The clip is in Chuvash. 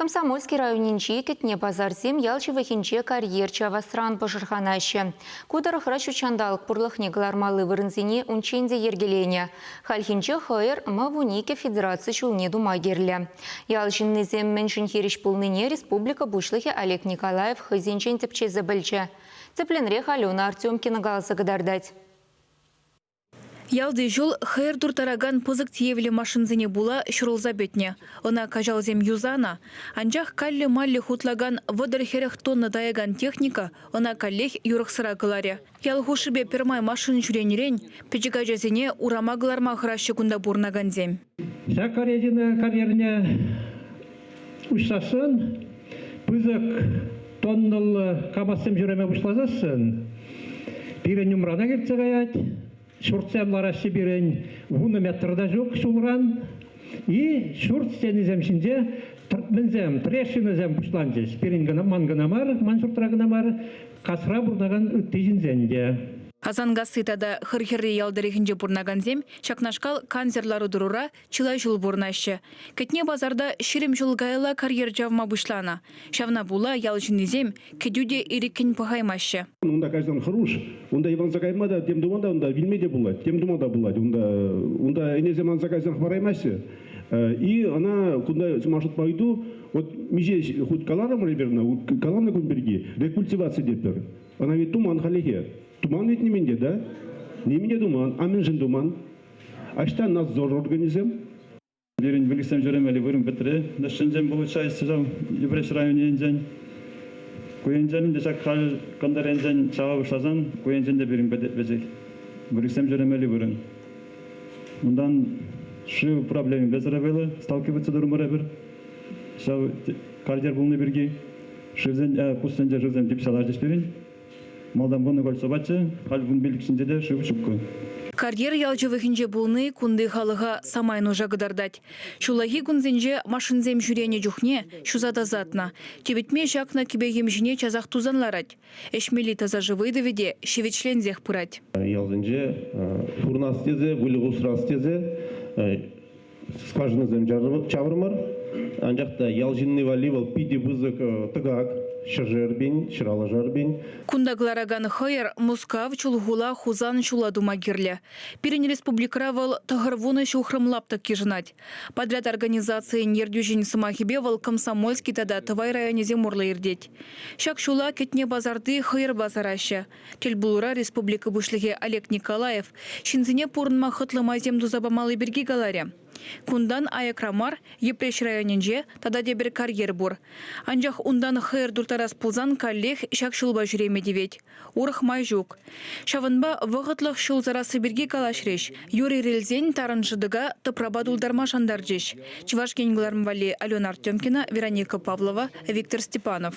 Комсомольски районӗнчи Кӗтне Пасарсем ял ҫывӑхӗнче карьер чавасран пӑшӑрханаҫҫӗ. Ку тӑрӑхра ҫутҫанталӑк пурлӑхне кӑлармалли вырӑнсене унччен те йӗркеленӗ. Хальхинче хӑйӑр М12 федераци ҫулне тума кирлӗ. Ял ҫыннисем мӗншӗн хирӗҫ пулнине республика Пуҫлӑхӗ Олег Николаев хӑйсенчен тӗпчесе пӗлчӗ. Тӗплӗнрех Алена Артемкина каласа кӑтартать. Ялти ҫул хӑйӑр турттаракан пысӑк тиевлӗ машинсене пула ҫурӑлса пӗтнӗ. Ӑна каҫалсем юсанӑ. Анчах каллӗ-маллӗ хутлакан 30-40 тонна таякан техника ӑна каллех юрӑхсӑра кӑларӗ. Ял хушшипе пӗрмай машина ҫӳренӗрен пӗчӗк ачасене урама кӑларма хӑраҫҫӗ кунта пурӑнакансем. Ҫак резина карьерне уҫсассӑн пысӑк тоннӑллӑ камазсем ҫӳреме пуҫласассӑн пирӗн умрана кӗртсе каять. Ҫуртсем лараҫҫӗ пирӗн 10 метр та ҫук ҫулран. И ҫурт стенисем ҫинче мӗнсем, трещинӑсем пуҫланчӗҫ. Пирӗн кӑна, ман кӑна мар, ман ҫуртра кӑна мар, касра пурӑнакан ытти ҫынсен те. Асанкасси тата Хырхӗрри ял тӑрӑхӗнче пурӑнакансем ҫакнашкал кансӗр лару-тӑрура чылай ҫул пурӑнаҫҫӗ. Кӗтне пасарта 20 ҫул каялла карьер чавма пуҫланӑ. Ҫавна пула ял ҫыннисем кӗтӳ те ирӗккӗн пӑхаймаҫҫӗ. Унта кайсан хӑруш. Унта йӑванса кайма та, тем тума та, унта вилме те пулать, тем тума та пулать. Унта, унта ӗнесем анса кайсан хӑвараймаҫҫӗ. И ӑна кунта маршрутпа ыйту, вот миҫе хут каларӑмӑр эпир ӑна, каланӑ кун пирки, рекультиваци тетпӗр. Ӑна ведь туман хальлӗхе. Туман ведь нимӗн те, да? Нимӗн те туман. А мӗншӗн туман? Ӑҫта надзор органӗсем? Пирӗн выльӑхсем ҫӳремелли вырӑн пӗтрӗ. Ҫынсем получается ҫав Йӗпреҫ районӗ енчен. Ку енчен ӗнтӗ ҫак халь кӑнтӑр енчен чава пуҫласан ку енчен те пирӗн пӗтет веҫех. Выльӑхсем ҫӳремелли вырӑн. Унтан шыв проблемипе вӑйлӑ сталкиваться турӑмӑр эпир. Ҫав карьер пулнӑ пирки шывсен, пуссенче шывсем типсе ларчӗҫ пирӗн. Малтан вунӑ кольцопаччӗ, халь 15-ӗнче те шыв ҫуккӑ. Карьер ял ҫывӑхӗнче пулни кунти халӑха самай нуша кӑтартать. Ҫуллахи кунсенче машинсем ҫӳренӗ чухне ҫуса тасатнӑ. Типӗтме ҫакнӑ кӗпе-йӗм ҫине часах тусан ларать. Ӗҫмелли таса шыв ыйтӑвӗ те ҫивӗчленсех пырать. Ялсенче пурӑнас тесе, выльӑх усрас тесе скважинӑсем чаврӑмӑр. Анчах та ял ҫынни валли вӑл питӗ пысӑк тӑкак, ҫӗршер пин, ҫӗр пин. Кунта кӑларакан хӑйӑр Мускав, Чулхула, Хусан ҫула тума кирлӗ. Пирӗн республикӑра вӑл 90 ҫухрӑм лаптӑк йышӑнать. Подряд организацийӗн ертӳҫин сӑмахӗпе вӑл Комсомольски тата Тӑвай районӗсем урлӑ иртет. Ҫак ҫула Кӗтне пасарти хӑйӑрпа сараҫҫӗ. Тӗлпулура республика Пуҫлӑхӗ Олег Николаев ҫынсене пурӑнма хӑтлӑ майсем туса памалли пирки каларӗ. Кунтан аякра мар, Йӗпреҫ районӗнче тата тепӗр карьер пур. Анчах унтан хӑйӑр турттарас пулсан каллех ҫак ҫулпа ҫӳреме тивет. Урӑх май ҫук. Ҫавӑнпа вӑхӑтлӑх ҫул сарасси пирки калаҫрӗҫ. Юр ирӗлсен тарӑн шӑтӑка тӑпрапа тултарма шантарчӗҫ. Чӑваш Ен кӑларӑм валли Алена Артемкина, Вероника Павлова, Виктор Степанов.